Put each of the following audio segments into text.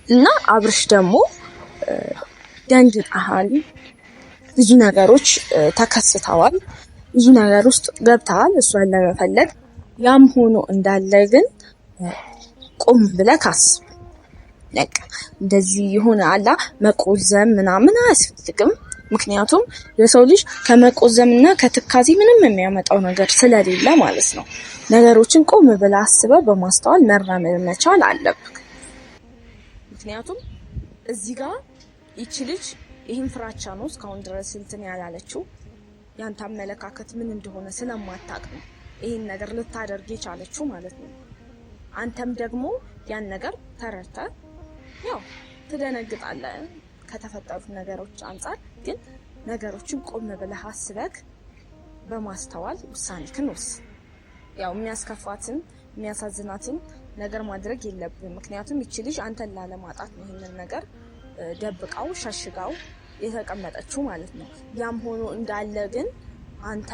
እና አብርሽ ደግሞ ደንግጠሃል። ብዙ ነገሮች ተከስተዋል። ብዙ ነገር ውስጥ ገብተሃል እሷን ለመፈለግ። ያም ሆኖ እንዳለ ግን ቆም ብለህ አስብ። በቃ እንደዚህ የሆነ አላ መቆዘም ምናምን አያስፈልግም። ምክንያቱም የሰው ልጅ ከመቆዘም እና ከትካዜ ምንም የሚያመጣው ነገር ስለሌለ ማለት ነው። ነገሮችን ቆም ብለህ አስበህ በማስተዋል መራመድ መቻል አለብህ። ምክንያቱም እዚህ ጋር ይቺ ልጅ ይህን ፍራቻ ነው እስካሁን ድረስ እንትን ያላለችው። ያንተ አመለካከት ምን እንደሆነ ስለማታውቅ ነው ይህን ነገር ልታደርግ የቻለችው ማለት ነው። አንተም ደግሞ ያን ነገር ተረድተህ ያው ትደነግጣለህ ከተፈጠሩት ነገሮች አንጻር፣ ግን ነገሮችን ቆም ብለህ አስበህ በማስተዋል ውሳኔህን ወስን። ያው የሚያስከፋትን የሚያሳዝናትን ነገር ማድረግ የለብህም። ምክንያቱም ይቺ ልጅ አንተን ላለማጣት ነው ይህንን ነገር ደብቃው ሸሽጋው የተቀመጠችው ማለት ነው። ያም ሆኖ እንዳለ ግን አንተ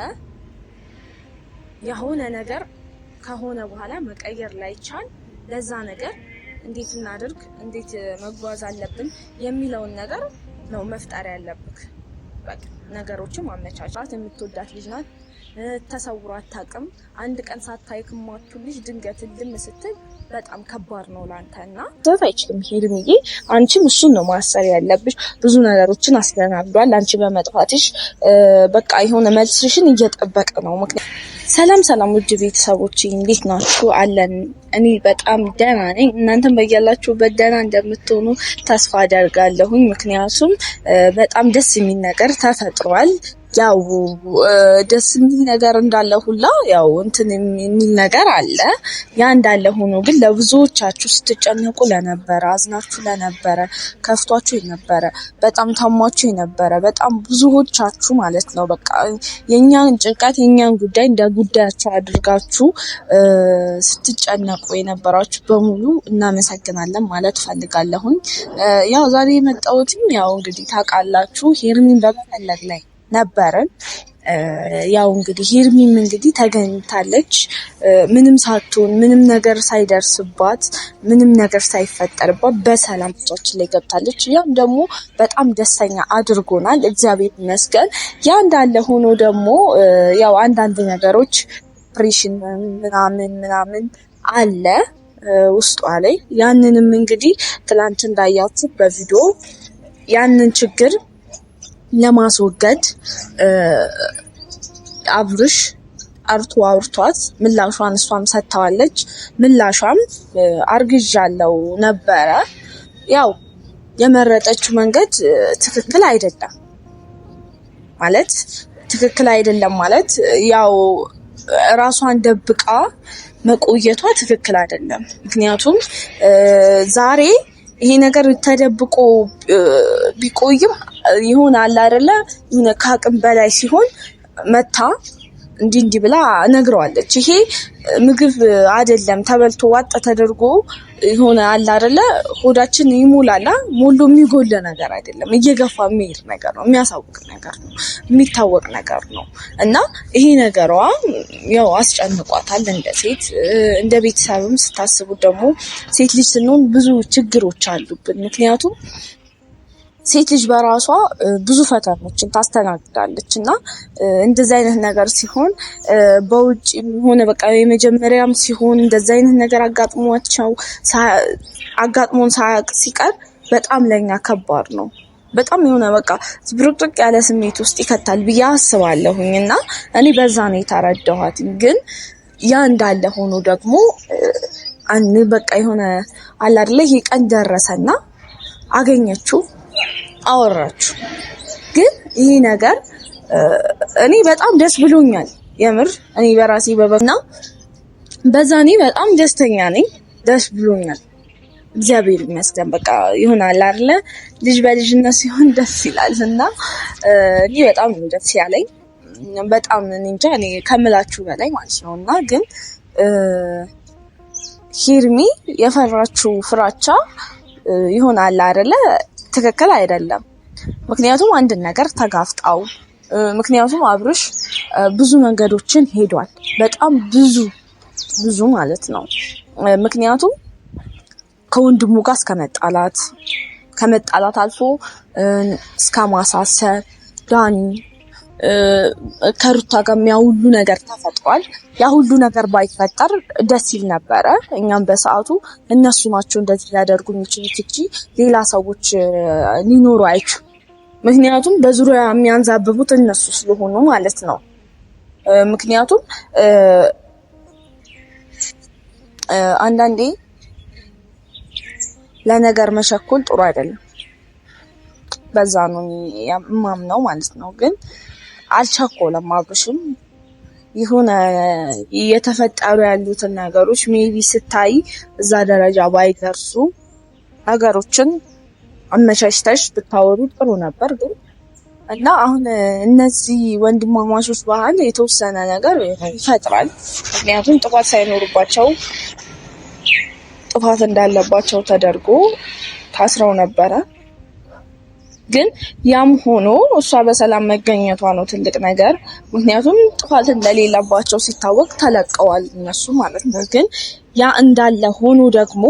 የሆነ ነገር ከሆነ በኋላ መቀየር ላይቻል ለዛ ነገር እንዴት እናድርግ፣ እንዴት መጓዝ አለብን የሚለውን ነገር ነው መፍጠር ያለብክ። በቃ ነገሮችን ማመቻቻት። የምትወዳት ልጅ ናት። ተሰውሮ አታውቅም። አንድ ቀን ሳታይክ ማቱ ልጅ ድንገት ልም ስትል በጣም ከባድ ነው ላንተ እና ዘት አይችልም። ሄድምዬ አንቺም እሱን ነው ማሰብ ያለብሽ። ብዙ ነገሮችን አስተናግዷል። አንቺ በመጥፋትሽ በቃ የሆነ መልስሽን እየጠበቀ ነው። ምክንያት ሰላም ሰላም፣ ውድ ቤተሰቦች እንዴት ናችሁ? አለን። እኔ በጣም ደህና ነኝ። እናንተም በያላችሁበት ደህና እንደምትሆኑ ተስፋ አደርጋለሁኝ። ምክንያቱም በጣም ደስ የሚል ነገር ተፈጥሯል። ያው ደስ የሚል ነገር እንዳለ ሁላ ያው እንትን የሚል ነገር አለ። ያ እንዳለ ሆኖ ግን ለብዙዎቻችሁ ስትጨነቁ ለነበረ፣ አዝናችሁ ለነበረ፣ ከፍቷችሁ የነበረ፣ በጣም ታሟችሁ የነበረ በጣም ብዙዎቻችሁ ማለት ነው በቃ የእኛን ጭንቀት የእኛን ጉዳይ እንደ ጉዳያችሁ አድርጋችሁ ስትጨነቁ የነበራችሁ በሙሉ እናመሰግናለን ማለት ፈልጋለሁኝ። ያው ዛሬ የመጣሁትም ያው እንግዲህ ታውቃላችሁ ሄርሚን በመፈለግ ላይ ነበርን። ያው እንግዲህ ሄርሚም እንግዲህ ተገኝታለች። ምንም ሳትሆን ምንም ነገር ሳይደርስባት ምንም ነገር ሳይፈጠርባት በሰላም እጃችን ላይ ገብታለች። ያም ደግሞ በጣም ደስተኛ አድርጎናል፣ እግዚአብሔር ይመስገን። ያ እንዳለ ሆኖ ደግሞ ያው አንዳንድ ነገሮች ኦፕሬሽን ምናምን ምናምን አለ ውስጧ ላይ። ያንንም እንግዲህ ትላንት እንዳያችሁ በቪዲዮ ያንን ችግር ለማስወገድ አብርሽ ጠርቶ አውርቷት ምላሿን እሷም ሰጥተዋለች። ምላሿም አርግዣለሁ ነበረ። ያው የመረጠችው መንገድ ትክክል አይደለም ማለት ትክክል አይደለም ማለት ያው ራሷን ደብቃ መቆየቷ ትክክል አይደለም። ምክንያቱም ዛሬ ይሄ ነገር ተደብቆ ቢቆይም ይሆን አለ አይደለ የሆነ ከአቅም በላይ ሲሆን መታ እንዲህ እንዲህ ብላ ነግረዋለች። ይሄ ምግብ አይደለም ተበልቶ ዋጥ ተደርጎ የሆነ አለ አይደለ ሆዳችን ይሞላላ ሞሎ የሚጎል ነገር አይደለም። እየገፋ የሚሄድ ነገር ነው፣ የሚያሳውቅ ነገር ነው፣ የሚታወቅ ነገር ነው። እና ይሄ ነገሯ ያው አስጨንቋታል። እንደ ሴት እንደ ቤተሰብም ስታስቡት ደግሞ ሴት ልጅ ስንሆን ብዙ ችግሮች አሉብን። ምክንያቱም ሴት ልጅ በራሷ ብዙ ፈተናዎችን ታስተናግዳለች እና እንደዚህ አይነት ነገር ሲሆን በውጭ ሆነ በቃ የመጀመሪያም ሲሆን እንደዚህ አይነት ነገር አጋጥሟቸው አጋጥሞን ሳያውቅ ሲቀር በጣም ለኛ ከባድ ነው። በጣም የሆነ በቃ ዝብርቅርቅ ያለ ስሜት ውስጥ ይከታል ብዬ አስባለሁኝ እና እኔ በዛ ነው የተረዳኋት። ግን ያ እንዳለ ሆኖ ደግሞ በቃ የሆነ አለ አይደለ ይሄ ቀን ደረሰና አገኘችው አወራችሁ። ግን ይህ ነገር እኔ በጣም ደስ ብሎኛል። የምር እኔ በራሴ በበና በዛ እኔ በጣም ደስተኛ ነኝ። ደስ ብሎኛል። እግዚአብሔር ይመስገን። በቃ ይሆናል አይደለ ልጅ በልጅነት ሲሆን ደስ ይላል እና እኔ በጣም ነው ደስ ያለኝ። በጣም እኔ እንጃ እኔ ከምላችሁ በላይ ማለት ነው። እና ግን ሂርሚ የፈራችሁ ፍራቻ ይሆናል አይደለ ትክክል አይደለም። ምክንያቱም አንድን ነገር ተጋፍጣው ምክንያቱም አብርሽ ብዙ መንገዶችን ሄዷል። በጣም ብዙ ብዙ ማለት ነው። ምክንያቱም ከወንድሙ ጋር እስከመጣላት ከመጣላት አልፎ እስከ ማሳሰር ዳኒ ከሩታ ጋር ያ ሁሉ ነገር ተፈጥሯል። ያ ሁሉ ነገር ባይፈጠር ደስ ይል ነበረ። እኛም በሰዓቱ እነሱ ናቸው እንደዚህ ሊያደርጉ የሚችሉት እንጂ ሌላ ሰዎች ሊኖሩ አይችሉም። ምክንያቱም በዙሪያ የሚያንዛብቡት እነሱ ስለሆኑ ማለት ነው። ምክንያቱም አንዳንዴ ለነገር መሸኮል ጥሩ አይደለም። በዛ ነው የማምነው ማለት ነው። ግን አልቸኮለም አብርሽም የሆነ እየተፈጠሩ ያሉትን ነገሮች maybe ስታይ እዛ ደረጃ ባይደርሱ ነገሮችን አመቻችተሽ ብታወሩ ጥሩ ነበር። ግን እና አሁን እነዚህ ወንድማማቾች ባህል የተወሰነ ነገር ይፈጥራል። ምክንያቱም ጥፋት ሳይኖርባቸው ጥፋት እንዳለባቸው ተደርጎ ታስረው ነበረ። ግን ያም ሆኖ እሷ በሰላም መገኘቷ ነው ትልቅ ነገር። ምክንያቱም ጥፋት እንደሌለባቸው ሲታወቅ ተለቀዋል እነሱ ማለት ነው። ግን ያ እንዳለ ሆኖ ደግሞ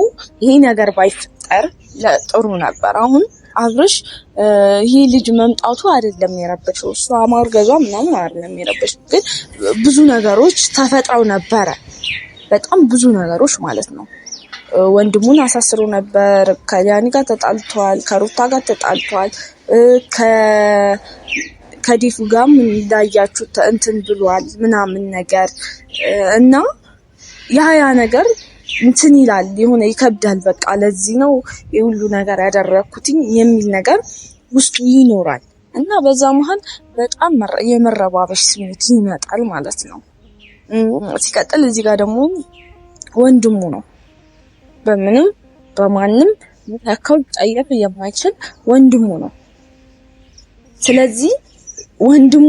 ይሄ ነገር ባይፈጠር ጥሩ ነበር። አሁን አብርሽ ይሄ ልጅ መምጣቱ አይደለም የረበሸው፣ እሷ ማርገዟ ምናምን አይደለም የረበሸው። ግን ብዙ ነገሮች ተፈጥረው ነበረ፣ በጣም ብዙ ነገሮች ማለት ነው። ወንድሙን አሳስሮ ነበር። ከዳኒ ጋር ተጣልተዋል። ከሩታ ጋር ተጣልተዋል። ከዲፉ ጋርም እንዳያችሁ እንትን ብሏል ምናምን ነገር እና ያ ያ ነገር እንትን ይላል የሆነ ይከብዳል። በቃ ለዚህ ነው የሁሉ ነገር ያደረኩትኝ የሚል ነገር ውስጡ ይኖራል እና በዛ መሀል በጣም የመረባበሽ ስሜት ይመጣል ማለት ነው። ሲቀጥል እዚህ ጋር ደግሞ ወንድሙ ነው በምንም በማንም ሊተካው ሊጠየፍ የማይችል ወንድሙ ነው። ስለዚህ ወንድሙ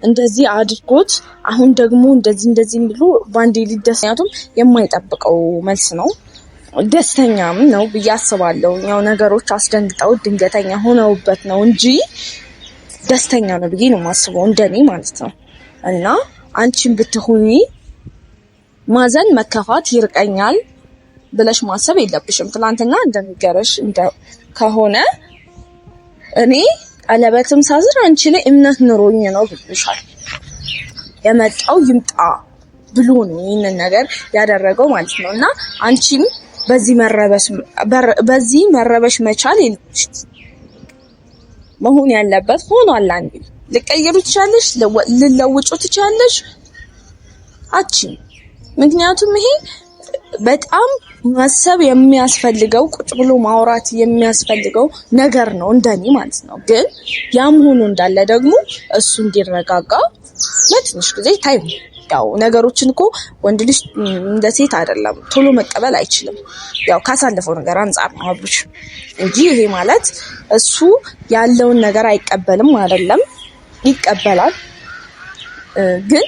እንደዚህ አድርጎት አሁን ደግሞ እንደዚህ እንደዚህ ብሎ ባንዴ ሊደስ ምክንያቱም የማይጠብቀው መልስ ነው። ደስተኛም ነው ብዬ አስባለሁ። ያው ነገሮች አስደንግጠው ድንገተኛ ሆነውበት ነው እንጂ ደስተኛ ነው ብዬ ነው የማስበው፣ እንደኔ ማለት ነው። እና አንቺን ብትሆኚ ማዘን መከፋት ይርቀኛል ብለሽ ማሰብ የለብሽም። ትናንትና እንደነገረሽ ከሆነ እኔ ቀለበትም ሳዝር አንቺ ላይ እምነት ኑሮኝ ነው ብሎሻል። የመጣው ይምጣ ብሎ ነው ይህንን ነገር ያደረገው ማለት ነው። እና አንቺም በዚህ መረበሽ መቻል የለብሽም። መሆን ያለበት ሆኗል። አንዴ ልቀይሩ ትችያለሽ፣ ልለውጩ ትችያለሽ አቺም ምክንያቱም ይሄ በጣም ማሰብ የሚያስፈልገው ቁጭ ብሎ ማውራት የሚያስፈልገው ነገር ነው፣ እንደኔ ማለት ነው። ግን ያም ሆኖ እንዳለ ደግሞ እሱ እንዲረጋጋ ለትንሽ ጊዜ time፣ ያው ነገሮችን እኮ ወንድ ልጅ እንደ ሴት አይደለም ቶሎ መቀበል አይችልም። ያው ካሳለፈው ነገር አንጻር ነው አብርሽ እንጂ ይሄ ማለት እሱ ያለውን ነገር አይቀበልም አይደለም፣ ይቀበላል ግን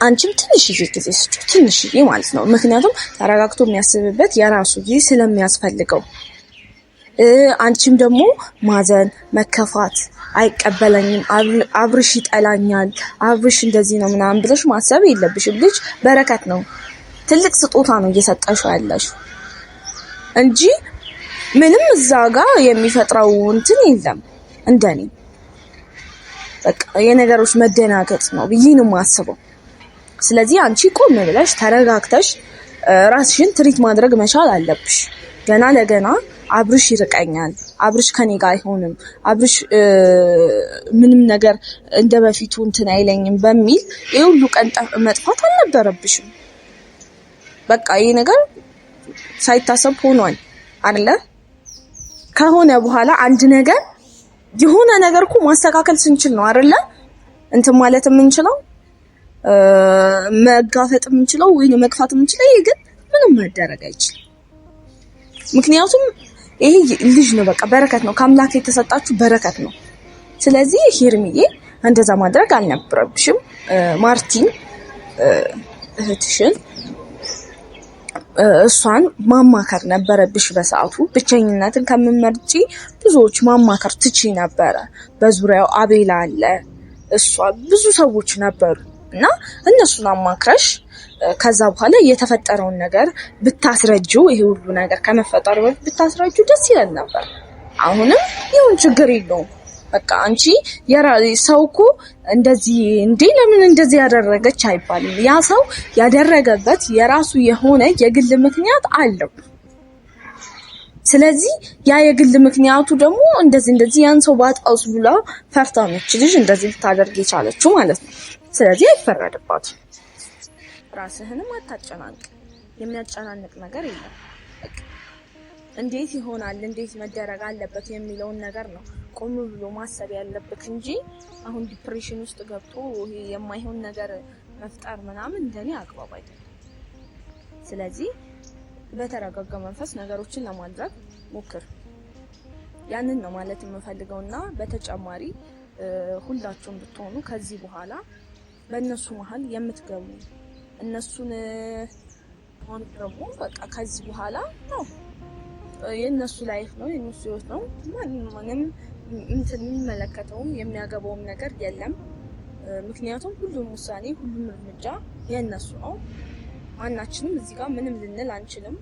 አንቺም ትንሽዬ ጊዜ ስጪው፣ ትንሽዬ ማለት ነው። ምክንያቱም ተረጋግቶ የሚያስብበት የራሱ ጊዜ ስለሚያስፈልገው፣ አንቺም ደግሞ ማዘን፣ መከፋት፣ አይቀበለኝም፣ አብርሽ ይጠላኛል፣ አብርሽ እንደዚህ ነው ምናምን ብለሽ ማሰብ የለብሽም። ልጅ በረከት ነው፣ ትልቅ ስጦታ ነው እየሰጠሽው ያለሽው እንጂ ምንም እዛ ጋር የሚፈጥረው እንትን የለም። እንደኔ በቃ የነገሮች መደናገጥ ነው ብዬ ነው የማስበው። ስለዚህ አንቺ ቆም ብለሽ ተረጋግተሽ ራስሽን ትሪት ማድረግ መቻል አለብሽ። ገና ለገና አብርሽ ይርቀኛል፣ አብርሽ ከኔ ጋር አይሆንም፣ አብርሽ ምንም ነገር እንደ በፊቱ እንትን አይለኝም በሚል ይህ ሁሉ ቀን መጥፋት አልነበረብሽም። በቃ ይህ ነገር ሳይታሰብ ሆኗል አይደለ? ከሆነ በኋላ አንድ ነገር የሆነ ነገር እኮ ማስተካከል ስንችል ነው አይደለ? እንትን ማለት የምንችለው መጋፈጥ የምንችለው ወይ መግፋት የምንችለው። ይሄ ግን ምንም መደረግ አይችልም። ምክንያቱም ይሄ ልጅ ነው፣ በቃ በረከት ነው፣ ከአምላክ የተሰጣችሁ በረከት ነው። ስለዚህ ሄርሚዬ እንደዛ ማድረግ አልነበረብሽም። ማርቲን እህትሽን እሷን ማማከር ነበረብሽ በሰዓቱ። ብቸኝነትን ከምመርጪ ብዙዎች ማማከር ትቺ ነበረ። በዙሪያው አቤላ አለ፣ እሷ ብዙ ሰዎች ነበሩ። እና እነሱን አማክረሽ ከዛ በኋላ የተፈጠረውን ነገር ብታስረጂው፣ ይሄ ሁሉ ነገር ከመፈጠሩ በፊት ብታስረጂው ደስ ይለን ነበር። አሁንም ይሁን ችግር የለውም። በቃ አንቺ ሰው እኮ እንደዚህ እንዴ ለምን እንደዚህ ያደረገች አይባልም። ያ ሰው ያደረገበት የራሱ የሆነ የግል ምክንያት አለው። ስለዚህ ያ የግል ምክንያቱ ደግሞ እንደዚህ እንደዚህ ያን ሰው ባጣውስ ብላ ፈርታ ነች ልጅ እንደዚህ ልታደርግ የቻለችው ማለት ነው። ስለዚህ አይፈረድባትም። ራስህንም አታጨናንቅ። የሚያጨናንቅ ነገር የለም። እንዴት ይሆናል እንዴት መደረግ አለበት የሚለውን ነገር ነው ቆም ብሎ ማሰብ ያለበት እንጂ አሁን depression ውስጥ ገብቶ ይሄ የማይሆን ነገር መፍጠር ምናምን እንደኔ አግባብ አይደለም። ስለዚህ በተረጋጋ መንፈስ ነገሮችን ለማድረግ ሞክር። ያንን ነው ማለት የምፈልገው እና በተጨማሪ ሁላችሁም ብትሆኑ ከዚህ በኋላ በእነሱ መሀል የምትገቡ እነሱን አሁን ደግሞ በቃ ከዚህ በኋላ ነው የእነሱ life ነው የእነሱ ህይወት ነው። ማንም እንትን የሚመለከተውም የሚያገባውም ነገር የለም። ምክንያቱም ሁሉም ውሳኔ ሁሉም እርምጃ የእነሱ ነው። ማናችንም እዚህ ጋር ምንም ልንል አንችልም።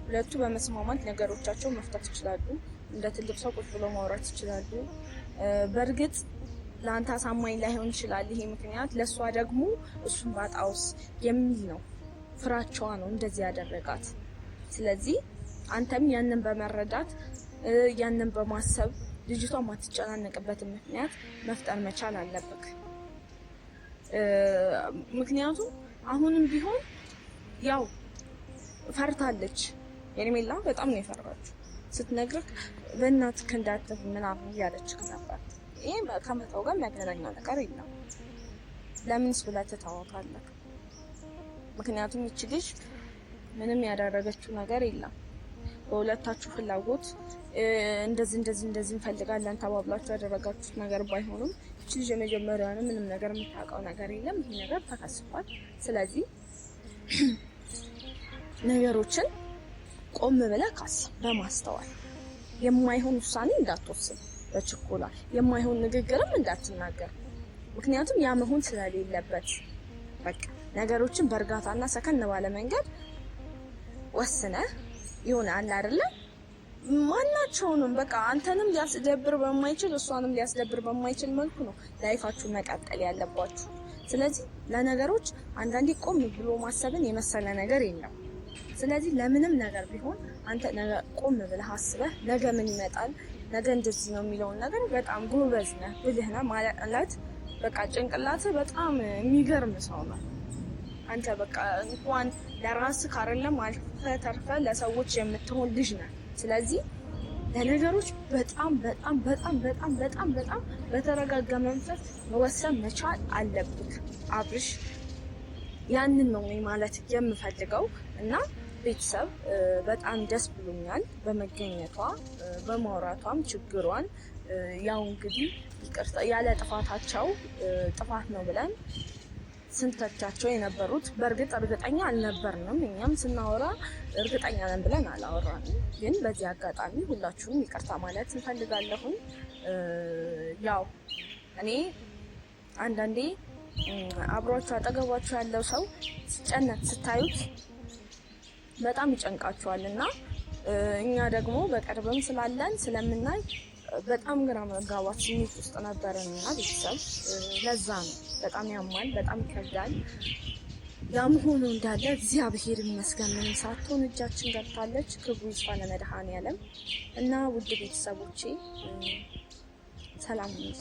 ሁለቱ በመስማማት ነገሮቻቸው መፍታት ይችላሉ። እንደ ትልቅ ሰው ቁጭ ብሎ ማውራት ይችላሉ። በእርግጥ ለአንተ አሳማኝ ላይሆን ይችላል ይሄ ምክንያት፣ ለእሷ ደግሞ እሱን ባጣውስ የሚል ነው። ፍራቸዋ ነው እንደዚህ ያደረጋት። ስለዚህ አንተም ያንን በመረዳት ያንን በማሰብ ልጅቷ ማትጨናነቅበትን ምክንያት መፍጠር መቻል አለብክ። ምክንያቱም አሁንም ቢሆን ያው ፈርታለች። ሄርሜላ በጣም ነው የፈራችው። ስትነግርህ በእናትህ እንዳትህ ምናምን እያለችህ ነበር። ይሄ ከመተው ጋር የሚያገናኘው ነገር የለም። ለምንስ ብለህ ትተዋታለህ? ምክንያቱም ይቺ ልጅ ምንም ያደረገችው ነገር የለም። በሁለታችሁ ፍላጎት እንደዚህ እንደዚህ እንደዚህ እንፈልጋለን ተባብላችሁ ያደረጋችሁት ነገር ባይሆንም ይቺ ልጅ የመጀመሪያውን ምንም ነገር የምታውቀው ነገር የለም። ይሄ ነገር ተከስቷል። ስለዚህ ነገሮችን ቆም ብለህ ካስብ በማስተዋል የማይሆን ውሳኔ እንዳትወስን በችኮላ የማይሆን ንግግርም እንዳትናገር። ምክንያቱም ያ መሆን ስለሌለበት በቃ ነገሮችን በእርጋታና ሰከን ባለ መንገድ ወስነህ ይሆነ አለ አይደለ ማናቸውንም በቃ አንተንም ሊያስደብር በማይችል እሷንም ሊያስደብር በማይችል መልኩ ነው life ኣችሁ መቀጠል ያለባችሁ። ስለዚህ ለነገሮች አንዳንዴ ቆም ብሎ ማሰብን የመሰለ ነገር የለም። ስለዚህ ለምንም ነገር ቢሆን አንተ ቆም ብለህ አስበህ ነገ ምን ይመጣል፣ ነገ እንደዚህ ነው የሚለውን ነገር በጣም ጎበዝ ነህ፣ ብልህ ነህ ማለት በቃ ጭንቅላትህ በጣም የሚገርም ሰው ነው። አንተ በቃ እንኳን ለራስህ አይደለም አልፈህ ተርፈህ ለሰዎች የምትሆን ልጅ ነህ። ስለዚህ ለነገሮች በጣም በጣም በጣም በጣም በጣም በጣም በተረጋጋ መንፈስ መወሰን መቻል አለብህ አብርሽ። ያንን ነው እኔ ማለት የምፈልገው እና ቤተሰብ በጣም ደስ ብሎኛል በመገኘቷ በማውራቷም ችግሯን ያው እንግዲህ ይቅርታ ያለ ጥፋታቸው ጥፋት ነው ብለን ስንተቻቸው የነበሩት በእርግጥ እርግጠኛ አልነበርንም። እኛም ስናወራ እርግጠኛ ነን ብለን አላወራንም። ግን በዚህ አጋጣሚ ሁላችሁም ይቅርታ ማለት እንፈልጋለሁኝ። ያው እኔ አንዳንዴ አብሯችሁ አጠገቧችሁ ያለው ሰው ሲጨነቅ ስታዩት በጣም ይጨንቃችኋል እና እኛ ደግሞ በቅርብም ስላለን ስለምናይ በጣም ግራ መጋባት ስሜት ውስጥ ነበርን እና ቤተሰብ ለዛ ነው በጣም ያማል፣ በጣም ይከብዳል። ያም ሆኖ እንዳለ እግዚአብሔር ይመስገን ምንም ሳትሆን እጃችን ገብታለች። ክብሩ ይስፋ ለመድኃኔዓለም እና ውድ ቤተሰቦቼ ሰላም ነው።